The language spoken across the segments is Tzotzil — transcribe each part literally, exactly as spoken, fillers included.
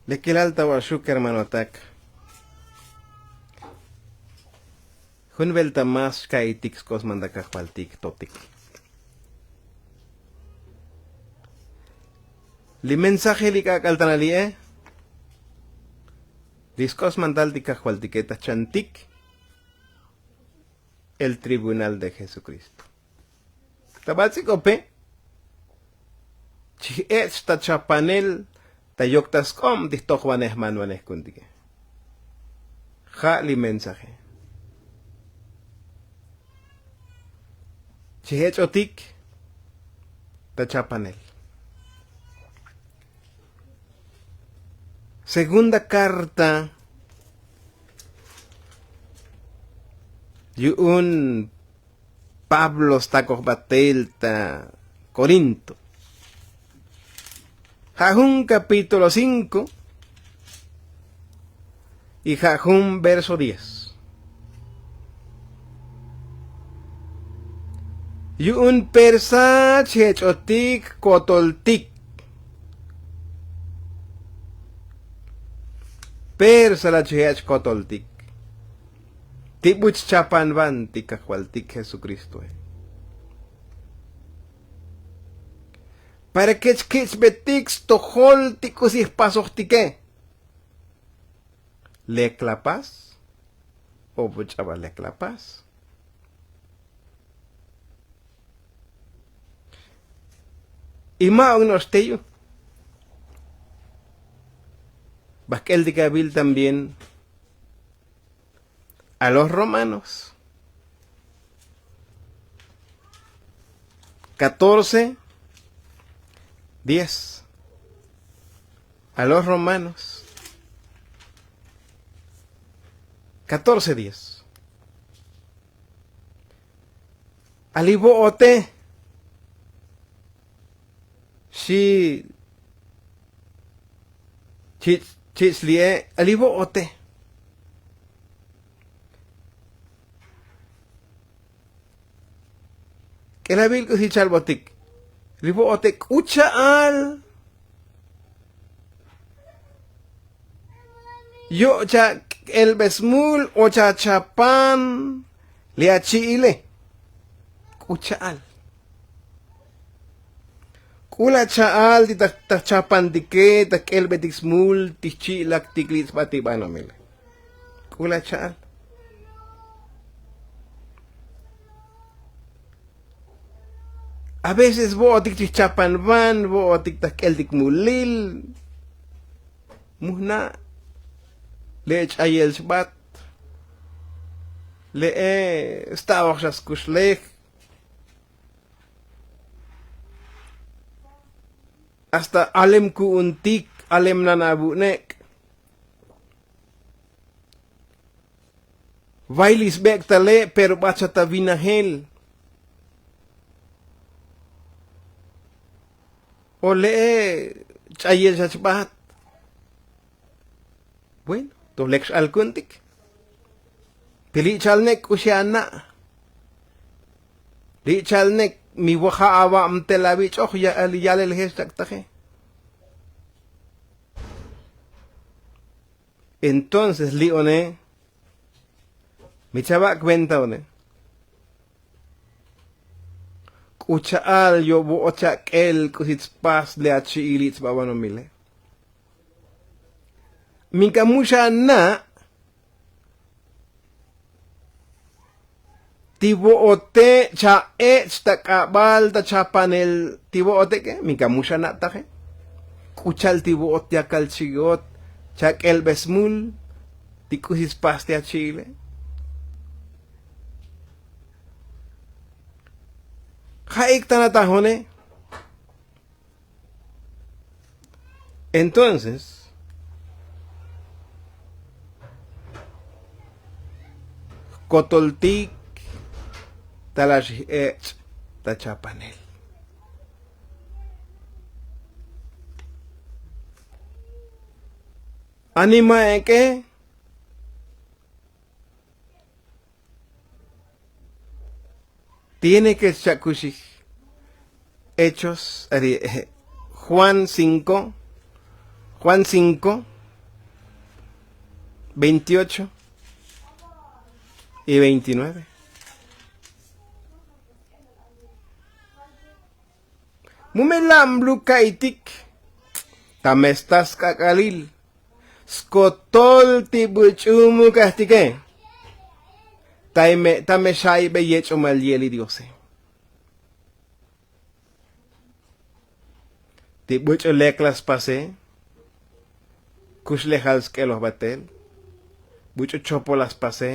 Lekelal ta vaxuk kermanotak. Jun velta mas xka'itik skosmantak kajvaltik totik. Li mensaje li k'ak'al tana li'e, li skosmantal ti kajvaltike ta chantik el tribunal de jesukristo. Ta bats'ikope chij ech' ta chapanel ta yok ta sk'ob ti jtojvanej manvanej ku'untike. Ja' li mensaje chij ech'otik ta chapanel. Segunda karta yu'un pablo stakoj batel ta korinto. Ja' jun kapítulo cinko y ja' jun verso diez. Yu'un persa chejech'otik kotoltik. Persa la chejech' kotoltik ti buch chapanvan ti kajvaltik jesukristoe. Para ke chkich'betik stojol ti k'usi jpasojtike. Lek la pas o buch ch'abal lek la pas. Y ma' ok no'ox te yu' bajk'eltik avil también a los romanos. Catorce diez. A los romanos catorce diez. A li vo'ote xi chich' chich' li'e a li vo'ote. K'elavil k'usi chalbotik li vo'ote k'u cha'al yo' chak'elbe smul o chachapan li achi'ile. K'u cha'al k'u la cha'al ti ta chapantike ta jk'elbetik smul ti jchi'laktik li' sba ti banomile. K'u la cha'al a veces vo'otik chijchapanvan vo'otik ta jk'eltik mulil. Mujna' le'e ch'ayel chbat le'e sta'oj xa skuxlej hasta alem ku'untik alem nan avu'nek'. Vayli sbek' tale pero bat xa ta vinajel o le'e ch'ayel xa chbat. Bueno, to lek x'al ku'untik. Pe li' cha'al nek' k'uxi ana'. Li' cha'al nek' mi voja' avabtel avich'oj ya'al yalel jech chaktaje. Entonces li' one mi chava' kuenta one k'u cha'al yo'vo'ot chak'el k'usi tspas li achi'il li' tsba banomile. Minka mu xana' ti vo'ote' cha'ech' ta k'abal ta chapanel ti vo'ote' k'e minka mu xana'taje. K'u cha'al ti vo'ot yakal chi'ot chak'elbe smul ti k'usi tspas ti achi'ile. Ja'ik tana' ta jone. Entonces jkotoltik ta la xij ech' ta chapanel. Anima'ek'e. Tiene ke xcha' kuxij. Hechos ari juan cinko Juan cinko, veintiocho y veintinueve. Mu me la'am luk ka'itik, ta me sta sk'ak'alil skotol ti buch'u mukajtike. Ta me xa'ibe yech'omal ye'el li diose. Ti buch'u lek la spase, kuxlejal sk'eloj batel. Buch'u chopol la spase,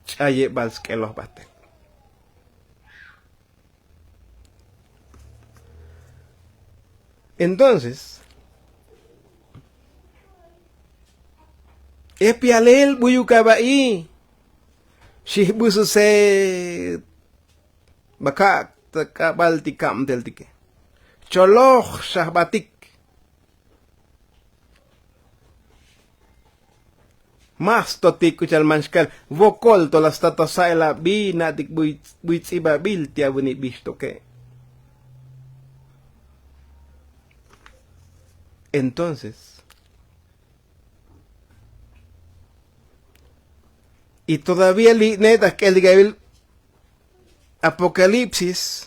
ch'ayebal sk'eloj batel. Entonces, epialel buyuk aba'i xijbususe. Bakak ta k'abal ti kabteltike, choloj xajbatik. Mas to ti k'u cha'al man xkal, wokol to la sta to sa'el abi na'tik buy tz'ibabil ti avuni bixtoke. Entonces, y todavía li' ne ta jk'el ti ka'bil, apocalipsis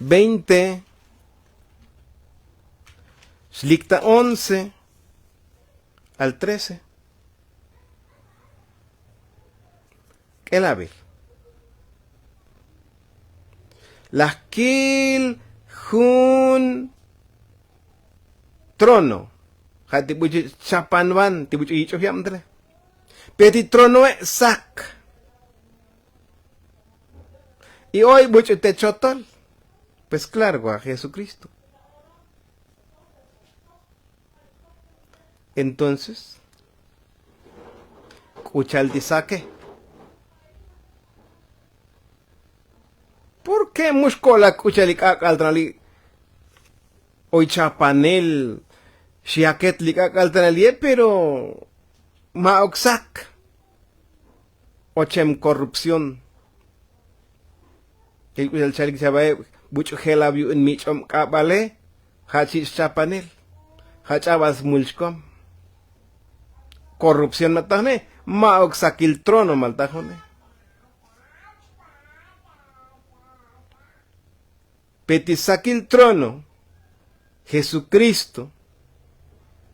veinte, xlik ta once al trece. K'elabil laj kil jun trono, ja' ti buch'u chapanwan ti buch'u yich'oj yabtele. Pe ti tronoe' sak. Y oy buch'u te chotol. Pues klaro ja' jesukristo. Entonces, k'u cha'al ti sake. Porke mu xko'lak k'u cha'al li k'ak'al tanali. Oy chapanel xiaket li k'ak'al tanaliye pero ma'uk sak. Ochem korrupción. K'u cha'al chalik chava'eb buch'u jelab yu'un mich'ob k'abale, ja' chich' chapanel, ja' ch'abal smulchkom. Korrupción maltajne. Ma'uk sakil trono maltajone. Pe ti sakil trono jesukristo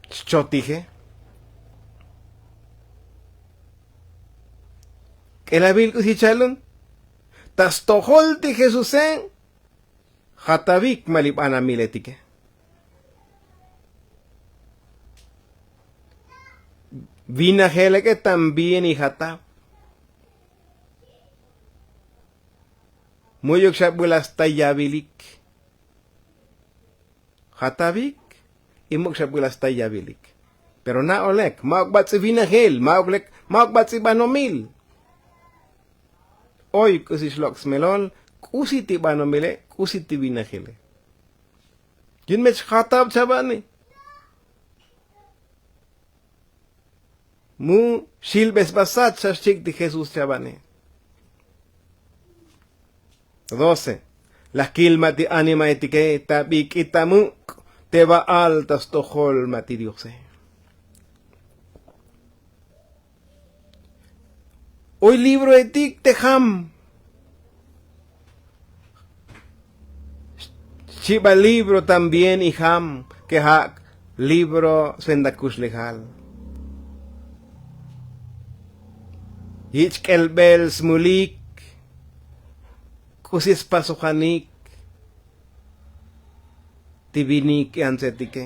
xchotije. K'elabil k'usi chalun, ta stojol ti jesuse, jatavik ma li banamiletike. Vinajeleke también ijatav. Mu'yuk xa bula sta yavilik. Jatavik y muk' xa bula sta yavilik. Pero na'o lek ma'uk bats'i vinajel, ma'uk lek ma'uk bats'i banomil. Oy k'usi xlok' smelol, k'usi ti banomile, k'usi ti vinajile. Yun me chjatav chava'ne. Mu xilbe sba sat xa xchik' ti jesús chava'ne. Doce. Laj kil ma' ti animaetike ta bik'it ta muk' te va'al ta stojol ma' ti diose. Oy libroetik te jam. Xchi ba libro también ijam ke ja' libro sventa kuxlejal. Yich' k'elbel smulik, k'usi spasojanik ti vinik i antsetike,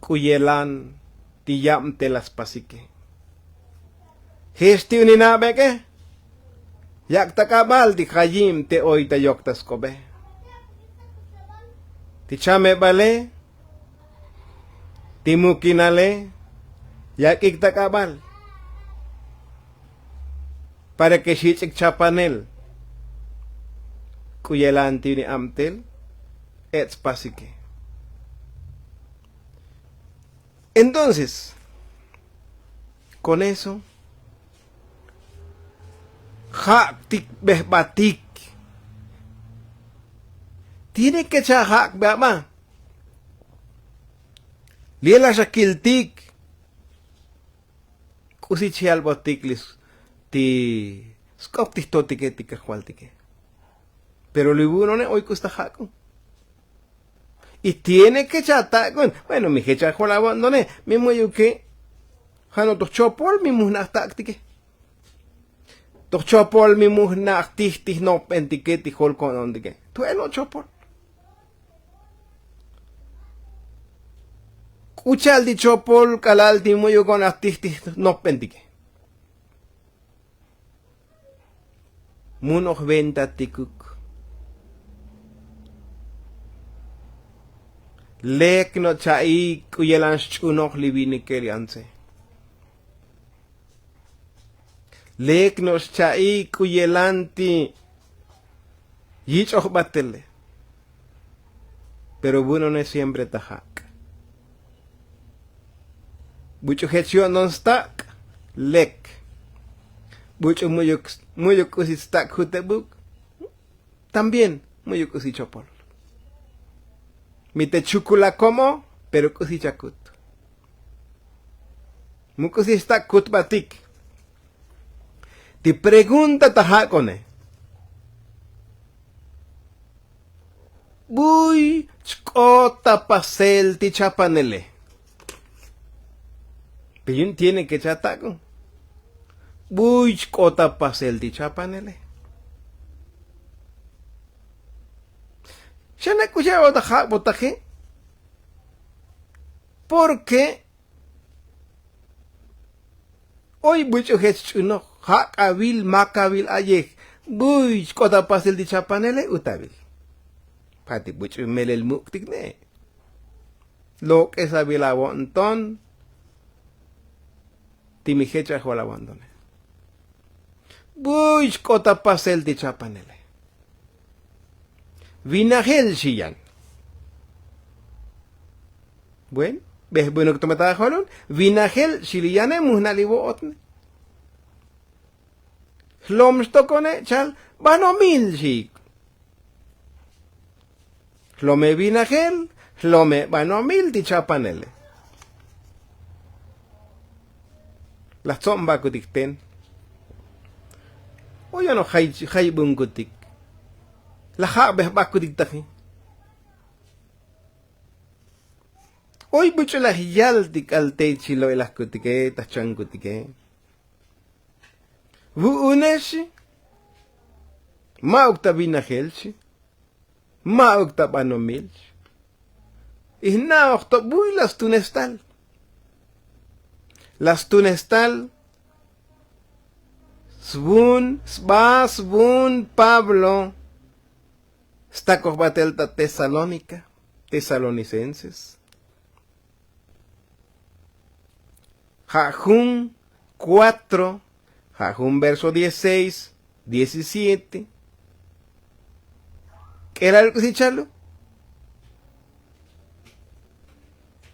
k'u yelan ti yabtel la spasike. Jech ti unina' bek'e. Yak' ta k'abal ti jayib te oy ta yok ta sk'obe, ti chamebale, ti mukinale. Yak'ik ta k'abal para ke xich'ik chapanel. K'u yelan ti uni abtel ech' spasike. Entonces, con eso ja' ti bejbatik Tiene ke chajak' be aba. Li'el axakiltik k'usi chjalbotik li ti sk'op ti jtotike ti kajvaltike. Pero li vu'unone oy k'usi ta jak'un. Y tiene ke chatak'un. Bueno, mi jech ajol avo'ntone, mi mu'yuke. Jano' toj chopol mi mujna' jtak'tike. Toj chopol mi mujna' jtij ti jnopbentike ti jol ko'nontike. Tu eno' chopol. K'u cha'al ti chopol k'alal ti mu'yuk on aj tij ti jnopbentike. Munoj ventatikuk. Lek no' cha'i k'u yelan xch'unoj li vinike li antse. Lek no' xcha'i k'u yelan ti yich'oj batele. Pero vu'unone siempre ta jak'. Buch'u jech yo'non stak' lek. Buch'u mu'yuk mu'yuk k'usi stak' jutebuk. También mu'yuk k'usi chopol. Mi te chukul akomo pero k'usi chakut. Mu k'usi xta' kutbatik. Ti pregunta ta jak'one. Buy chk'ot ta pasel ti chapanele. Pe yun tiene ke chatak'un. Buy chk'ot ta pasel ti chapanele. Xana' k'uxa'o ta jak'botaje. Porke oy buch'u jech ch'unoj jak'avil makavil ayej. Buy chk'ot ta pasel ti chapanele utavil. Pati buch'u melel muk'tik ne. Lok'esavil avo'nton ti mi jech ajol avo'ntone. Buy chk'ot ta pasel ti chapanele. Vinajel xi yan. Bueno, bejbunuk to me ta ajolun. Vinajel xi li yane mujna' li vo'otne. Jlom xtokone chal banomil xi. Jlome vinajel jlome banomil ti chapanele. Laj tsob bakutik ten. Oy yano' jay jay bunkutik. Laj ja'be jbakutik taji. Oy buch'u laj yaltik k'al te chi lo'ilajkutike ta jchankutike. Vu'une xi. Ma'uk ta vinajel xi. Ma'uk ta banomil xi. Ijna'oj to buy la stunestal. La stunestal. Svun sba svun pablo. Stakoj batel ta tesalónika tesalonicenses. Ja' jun kuatro ja' jun verso dieciseis diecisiete. K'elal k'usi chalu.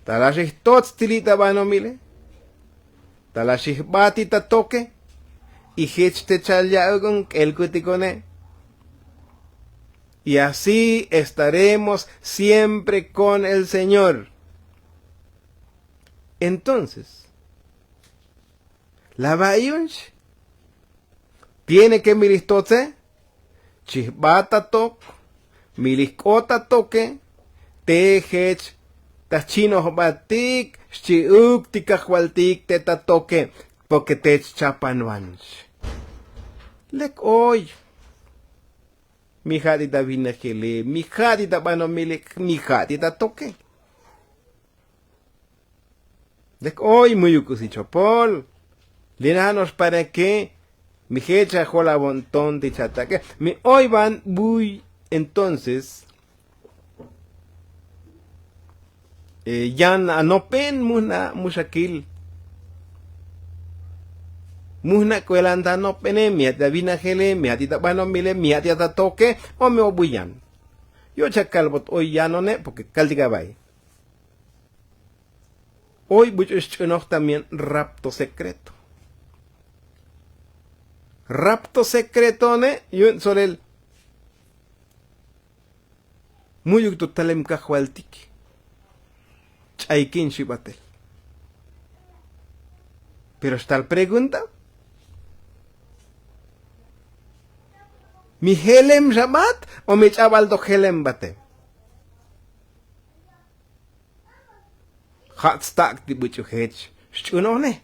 Talaxij tots tili ta banomile. Talaxij bati ta toke. Y jech te chal ya'uk un k'el kutikone. Y así estaremos siempre kon el señor. Entonces la va'iyunx tiene ke milij totse. Chijbat ta tok milij k'ot ta toke. Te jech ta jchinojbatik xchi'uk ti kajvaltik te ta toke. Porke te chchapanvanx. Lek oy. Mi ja' ti ta vinajele mi ja' ti ta banomile mi ja' ti ta toke. Lek oy mu'yuk k'usi chopol. Li naj no'ox para ke mi jech ajol avo'nton ti chatak'e. Mi oy van buy. Entonces yan anopen mujna' muxakil. Mujna' k'uelan ta anopene mi ja' ti ta vinajele mi ja' ti ta banomile mi ja' ti ta toke. O mi o buy yan. Yo' chakalbot oy yanone porke kaltik ava'i. Oy buch'u xch'unoj también rapto sekreto. Rapto sekretone yu'un tsolel. Mu'yuk to talem kajvaltik. Ch'aykin xi batel. Pero xtal pregunta, mi jelem xa bat o mi ch'abal to jelem bate? Ja' tstak' ti buch'u jech xch'unojne.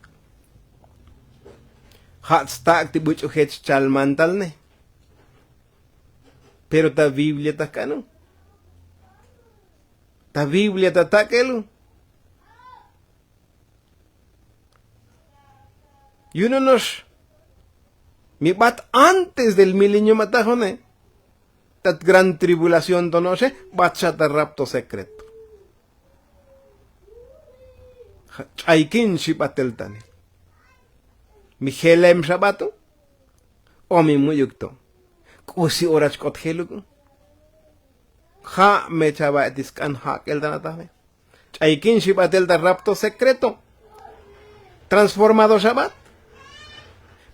Ja' tstak' ti buch'u jech xchal mantalne. Pero ta biblia ta jk'anu. Ta biblia ta tak'elu. Yunonox mi bat antes del milenio matajone. Tat gran tribulación tono'oxe bat xa ta rapto sekreto. Ch'aykin xi batel tanel. Mi jelem xa batu. O mi mu'yuk to. K'usi ora chk'ot jeluku. Ja' me chava'etik sk'an jak'el tana tajne. Ch'aykin xi batel ta rapto sekreto. Transformado xa bat.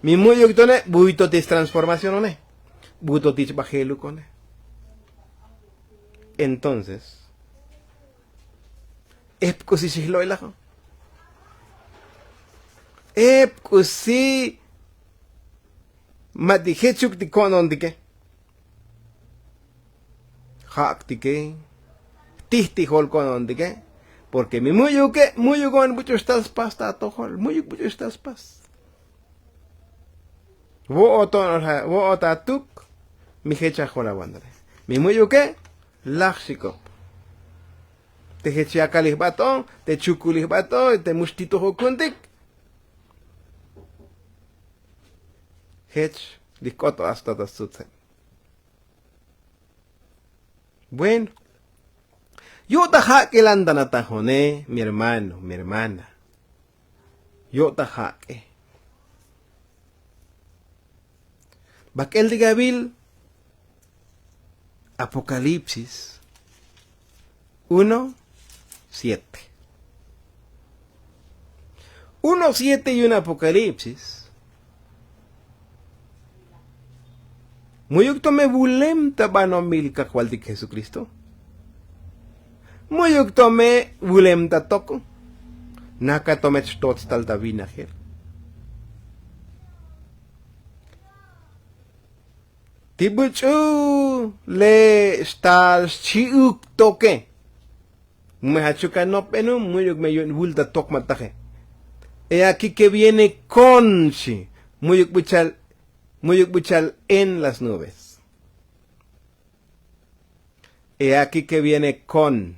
Mi mu'yuk tone buy to ti transformación one. Buy to ti chbajeluk one. Entonces ep k'usi xijlo'ilaj. Ep k'usi ma' ti jechuk ti ko'nontike. Ja'aktike. Tij ti jol ko'nontike. Porke mi mu'yuke mu'yuk on buch'u xtal spas ta atojol mu'yuk buch'u xtal spas. Vo'ot on vo'ot atuk. Mi jech ajol awanre mi mu'yuke. Laj xik'op. Te jech yakalij bat on te chukulij bat on te mux titoj ukuntik. Jech li jk'ot o hasta ta stsutse. Bueno. Yu' ta jak'el antanatajone mi hermano mi hermana. Yu' ta jak'e. Bak'el ti gavil. Apocalipsis uno siete. Uno siete yun apocalipsis. Mu'yuk to me vulem ta banomil kajvaltik jesukristo. Mu'yuk to me vulem ta tok. Naka to me chtot tal ta vinajel. Ti buch'u le' xtal xchi'uk toke. Mu me jachuk anopbenum mu'yuk me yu'un vul ta tok ma taje. E aki ke viene kon xi. Mu'yuk buchal mu'yuk buchal en las nubes. E aki ke viene kon.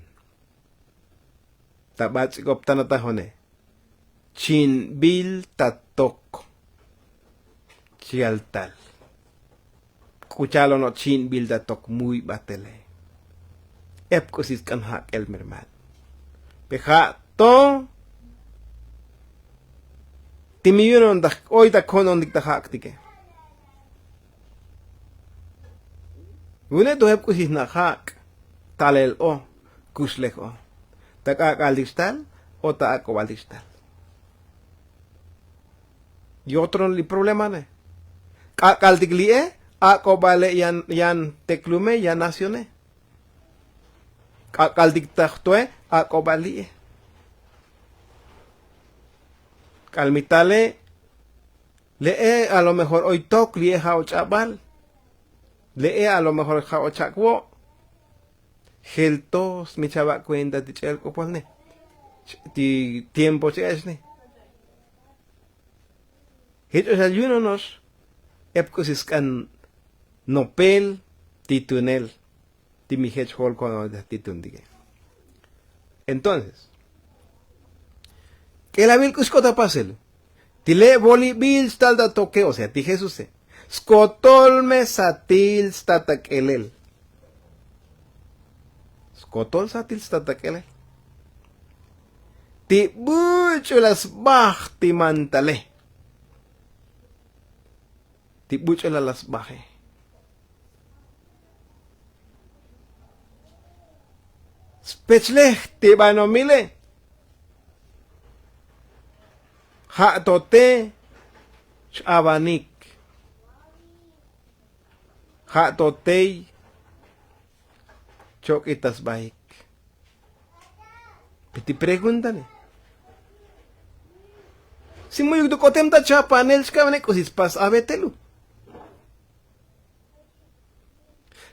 Ta bats'ik'op tana tajone. Chinbil ta tok. Chi'al tal. K'u cha'al ono' chinbil ta tok muy batele. Ep k'usi sk'an jak'el mi hermano. Pe ja' to ti mi yunon ta oy ta ko'nontik ta jak'tike. Une' to ep k'usi sna' jak' talel o kuxlej o ta k'ak'altik xtal o ta ak'obaltik xtal. Y otro li problema ne k'ak'altik li'e ak'obale yan yan teklume yan nacione. K'ak'altik ta jtoe ak'obal li'e. K'al mi tale le'e a lo mejor oy tok li'e ja' o ch'abal. Le'e a lo mejor ja' o chak' wo'. Jel to smichaba' kuenta ti ch'el k'opol ne ti tiempo ch'ech ne. Jech o xa yunonox ep k'usi sk'an nopel ti tunel ti mi jech jol ko'nontik ta ti tuntike. Entonces k'elavil k'usi k'ot apasel ti le' volibil xtal ta toke o sea ti jesuse skotol me satil sta ta k'elel. Skotol satil sta ta k'elel ti buch'u la sbaj ti mantale. Ti buch'u la la sbaje spechlej ti banomile. Ja' to te ch'avanik. Ja' to tey chok'ita sbaik. Pe ti pregunta ne, si mu'yuk to k'otem ta chapanel xkabane k'usi tspas avetel u.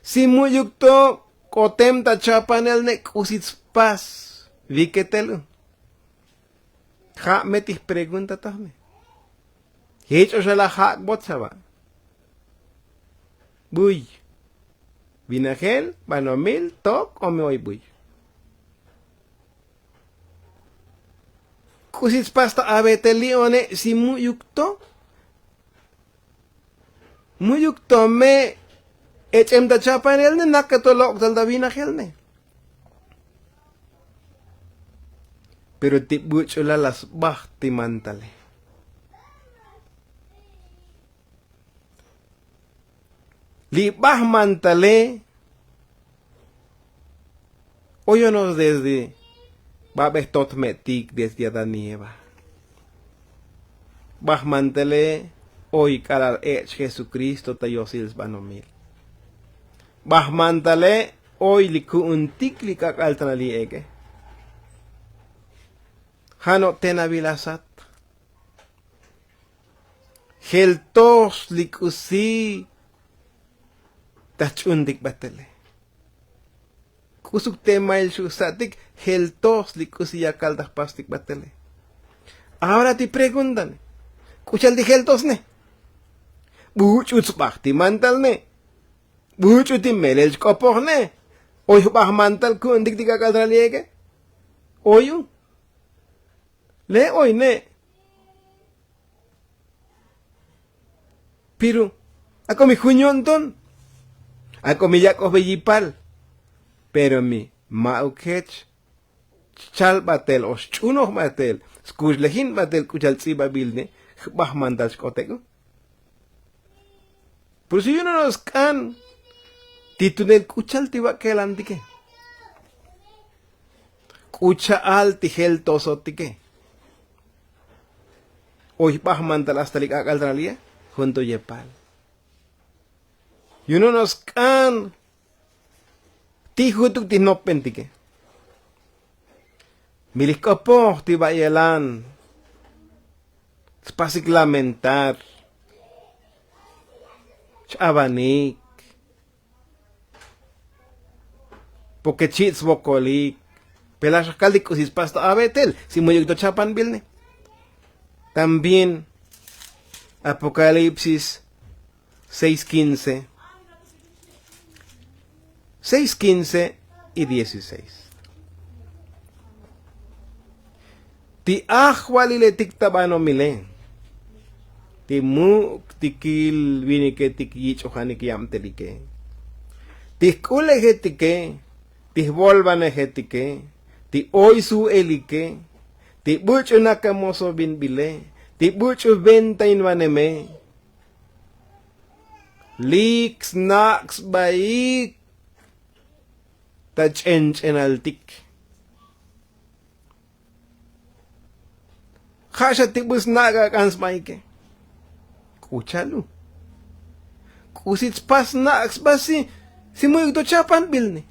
Si mu'yuk to k'otem ta chapanel ne k'usi tspas viketel u. Ja' me ti jpregunta taj me. Jech o xa laj ja' kbot xa va'. Buy, vinajel, banomil, tok o me oy buy. K'usi tspas ta avetel li' one si mu'yuk to. Mu'yuk to me ech'em ta chapanel ne naka to lok'tal ta vinajel ne. Pero ti buch'u lal la sbaj ti mantale. Li bajmantale oyonos desde babej totme'tik desde adán y eva. Bajmantale oy k'alal ech' jesukristo ta yosil sbanomil. Bajmantale oy li ku'untik li k'ak'al tanal li ek'e. Ja' no' ten avil asat. Jeltos li k'usi ta jch'uuntik batele. K'usuk te mail xu' sa'tik jeltos li k'usi yakal ta jpastik batele. Ahora ti preguntane, k'u cha'al ti jeltosne? Buch'u tsbaj ti mantalne. Buch'u ti melel chk'opojne. Oy jbaj mantal ku'untik ti k'ak'al tanal li ek'e. Oy u. Le' oy ne'. Piru ak'o mi jun yo'nton. Ak'o mi yak'oj be yipal. Pero mi ma'uk jech chchal batel o xch'unoj batel skuxlejin batel k'u cha'al ts'ibabil ne'. Jbaj mantal xk'otek u. Pero si yu'un no' sk'an ti tunel k'u cha'al ti vak'elantike. K'u cha'al ti jeltosotike. Oy jbaj mantal hasta li k'ak'al tanal li'e. Jun to yepal yu'un no' sk'an ti jutuk ti jnopbentike. Mi li jk'opoj ti va'yelan. Tspasik lamentar. Ch-avanik. Porke chi' tsvokolik. Pe laj xakal ti k'usi tspas ta avetel si mu'yuk to chapanbil ne. También apokalipsis seis quince. Seis quince y dieciseis. Ti ajvaliletik ta banomile. Ti muk' tikil viniketik yich'ojanik yabtelike. Ti jk'ulejetike. Ti jvolvanejetike. Ti oy su'elike. Ti buch'u nakamosovinbile. Ti buch'u ventainvaneme. Lik snak' sbaik ta ch'ench'enaltik. Ja' xa ti bu snak' ak'an sbaike. K'u cha'al u. K'usi tspas snak' sba si mu'yuk to chapanbil ne.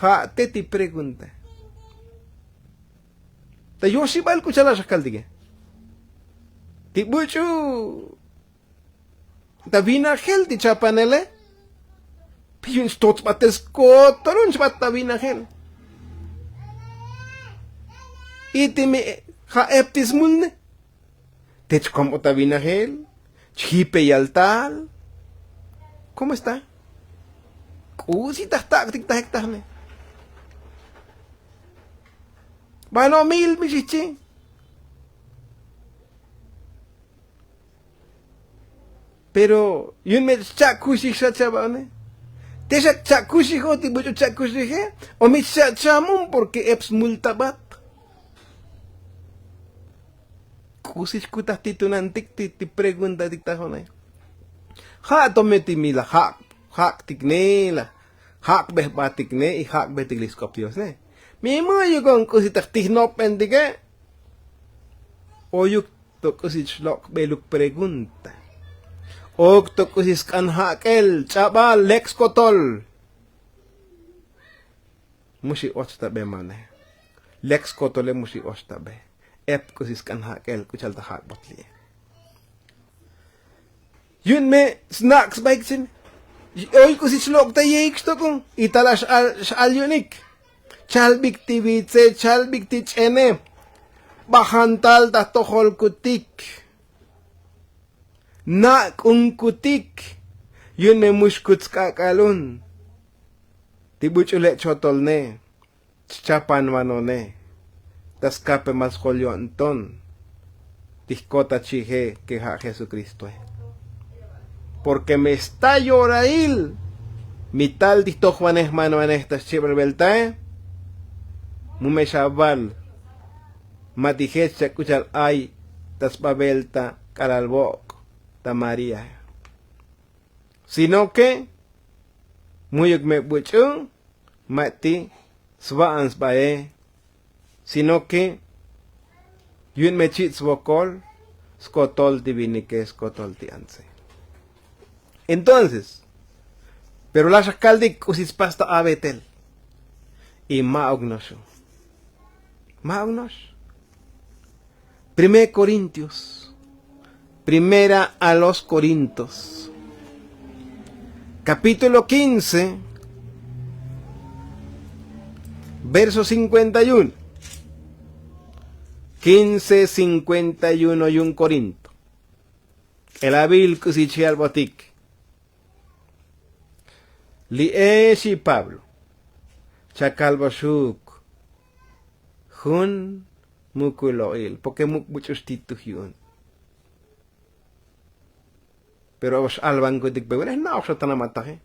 Ja' te ti pregunta. Ta yoxibal k'u cha'al laj xakaltike. Ti buch'u ta vinajel ti chapanele. Pe yu'un chtot batel skotolun chbat ta vinajel. Y ti mi ja' ep ti smulne. Te chkombot ta vinajel. Chjipe yaltal. Komo esta? K'usi ta jtak'tik ta jektajne. Banomil mi xijchi. Pero yu'un me chcha'kuxij xa chava'one. Te xa chcha'kuxij o ti buch'u chcha'kuxije. O mi chcha'chamon porke ep smultabat. K'usi chkutaj ti tunantik ti preguntatik tajone. Ja' to me ti mi laj jak'tik ne laj jak'bej batik ne y jak'bejtik li sk'op dios ne. Mi mu'yuk on k'usi ta jtijnopbentike. Oyuk to k'usi chlok' beluk pregunta. Ok to k'usi sk'an jak'el ch'abal lek skotol. Mu xi och ta be mane. Lek skotole mu xi och ta be. Ep k'usi sk'an jak'el k'u cha'al ta jak'bot li'e. Yu'un me snak' sbaik tsin. Oy k'usi chlok' ta yeik xtok'un y tal x'al x'al yu'unik. Chalbik ti vitse, chalbik ti ch'ene. Bajan tal ta jtojolkutik. Nak'unkutik. Yu'un me mu xkut sk'ak'alun. Ti buch'u le' chotolne. Chchapanvanone. Ta skapemal sjol yo'nton. Ti jkot ta chije ke ja' jesukristoe. Porke me sta yorail. Mi tal ti jtojvanej jmanvanej ta xchibal veltae. Mu me xaval. Ma ti jech cha k'u cha'al ay ta sba velta k'alal vok' ta maría. Sino ke mu'yuk me buch'u ma ti sva'an sbae. Sino ke yu'un me chich' svokol skotol ti vinike skotol ti antse. Entonces pero laj xa kaltik k'usi spas ta avetel. Y ma'uk noxu. Ma'uk nox. Primer korintios. Primera a los korintos, kapítulo kince, verso cinkuenta y uno. Kince cinkuenta y uno yu'un korinto. K'elavil k'usi chi yalbotik. Li'e xi pablo. Cha kalboxuk jun mukulo'il porke muk' buch'u xtituj yu'un. Pero x'alvankutik pe vune jna'oj xa ta namataje.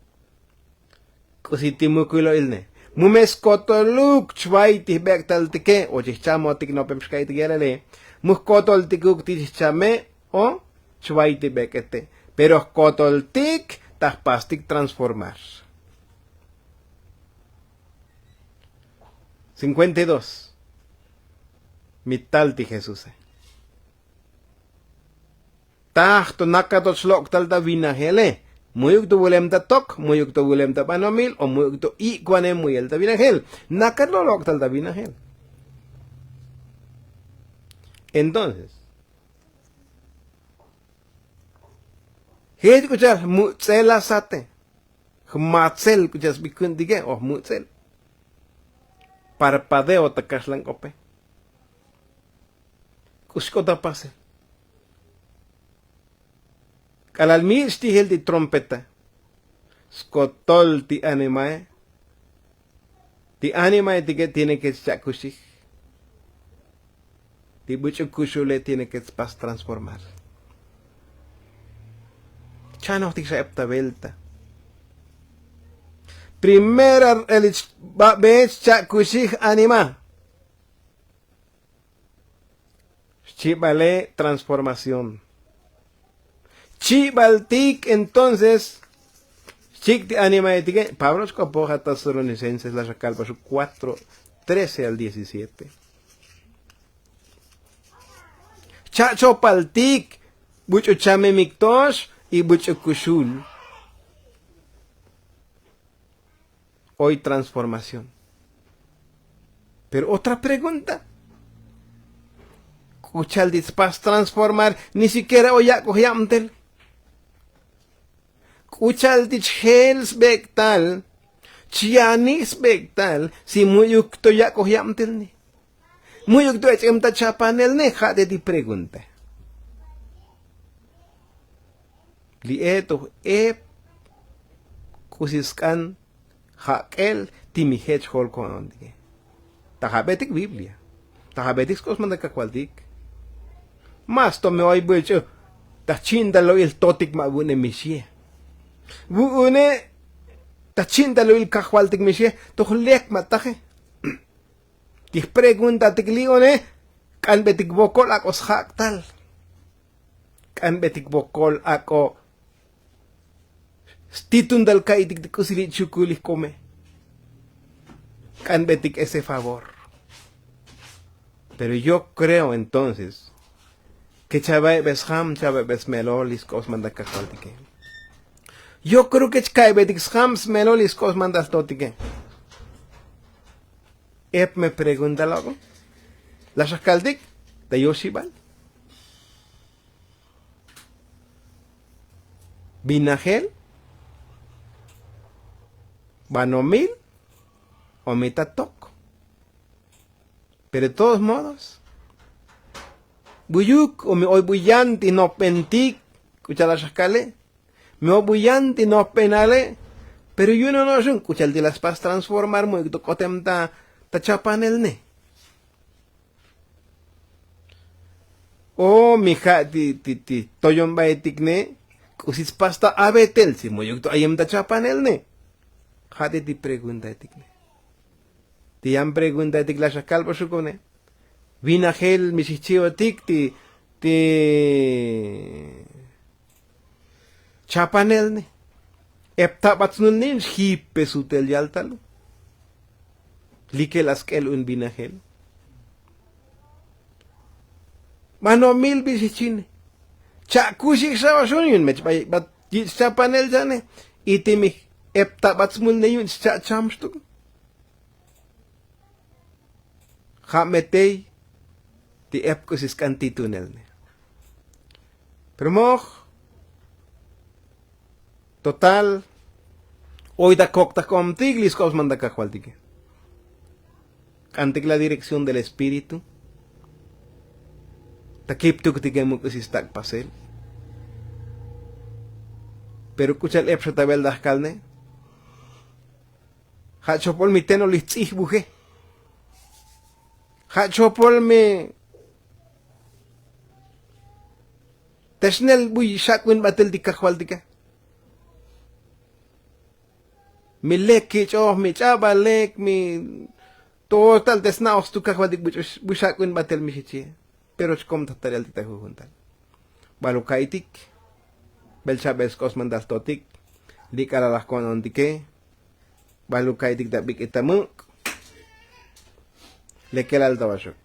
K'usi ti mukulo'il ne mu me skotoluk chvay ti jbek'taltike o chi jchamotik nopem xka'iytik yalele. Mu jkotoltikuk ti chi jchame o chvay ti bek'ete. Pero jkotoltik ta jpastik transformar. Cinkuenta y dos. Mi tal ti jesuse. Taj to nakat to chlok' tal ta vinajele. Mu'yuk to vulem ta tok, mu'yuk to vulem ta banomil o mu'yuk to ik'vane muyel ta vinajel. Nakat lo lok' tal ta vinajel. Entonces jech k'u cha'al jmuts'el asate. Jmatsel k'u cha'al sbikuntike o jmuts'el. Parpadeo ta kaxlank'ope. K'u xk'ot apasel. K'alal mi ich' tijel ti trompeta skotol ti animae. Ti animaetike tiene ke chcha'kuxij. Ti buch'u kuxule tiene ke tspas transformar. Chanojtik xa ep ta velta. Primera r'elich babe chcha'kuxij anima. Xchibale transformación. Chibaltik entonces xchik' ti animaetike. Pablo chk'opoj a tesalonicenses laj xa kalbaxuk cuatro trece al diecisiete. Chachopaltik buch'u chamemik tox y buch'u kuxul. Oy transformación. Pero otra pregunta. K'u cha'al ti tspas transformar ni sikiera oy yak'oj yabtel. K'u cha'al ti chjel sbek'tal. Chyanij sbek'tal si mu'yuk to yak'oj yabtelne. Mu'yuk to ech'em ta chapanelne ja' te ti pregunta. Li'e to ep k'usi sk'an jak'el ti mi jech jol ko'nontike. Ta jabetik biblia. Ta jabetik sk'op smantal kajvaltik. Mas to me oy buch'u ta jchi'ntal lo'il jtotik ma' vu'une mixie. Vu'une ta jchi'ntal lo'il kajvaltik mixie. Toj lek ma' taje. Ti jpreguntatik li'one. K'anbetik vokol ak'o sjak' tal. K'anbetik vokol ak'o stituntal ka'itik ti k'usi li' chukul li jk'ome. K'anbetik ese favor. Pero yo kreo entonces ke chava'ebe sjam chava'ebe smelol li sk'op smantal kajvaltike. Yo kreo ke chka'ebetik sjam smelol li sk'op smantal jtotike. Ep me pregunta lako'. La xakaltik ta yoxibal. Vinajel, banomil, o mi ta tok. Pero de todos modos, buyuk o mi oy buyan ti nopbentik k'u cha'al la xakale'. Mi oy buyan ti nopbenale'. Pero yu'un ono'oxun k'u cha'al ti la spas transformar mu ikto k'otem ta chapanel ne. O mi ja' ti ti ti toyonbaetik ne. K'usi spas ta abetel si mu yuk to ayem ta chapanel ne. Ja' ti ti preguntaetik ne. Ti yan preguntaetik la xakal boxukone. Vinajel mi xijchi'otik ti ti chapanel ne. Ep tabat snul ne yu'un xjipe sutel yaltalu. Likel ask'el un vinajel. Banomil bi xijchine. Cha'kuxik xa oxun yu'un mech bay bat yich' chapanel cha'ne. Y ti mi ep tabat smul ne yu'un ch'cha' cham xtuk. Ja' me tey ti ep k'usi sk'an titunel ne. Pero moj total oy ta koktajk'omtik li sk'op sman ta kajvaltike. K'antik la direkción del espíritu. Ta kiptuktike mu k'usi stak' pasel. Pero k'u cha'al ep xa ta bel ta jkal ne. Ja' chopol mi tenol ijtz'ij buje. Ja' chopol mi texnel buy xak'un batel ti kajvaltike. Mi lek kich'oj mi ch'abalek mi total te sna'oj stu kajvaltik. Buy xak'un batel mi xichie. Pero chkom ta talel ti ta jujuntal. Bal uka'itik bel chabel sk'op sman tal totik. Li k'alal laj konontike. Bal uka'itik ta bik'it ta muk'. Lekelal ta vaxuk.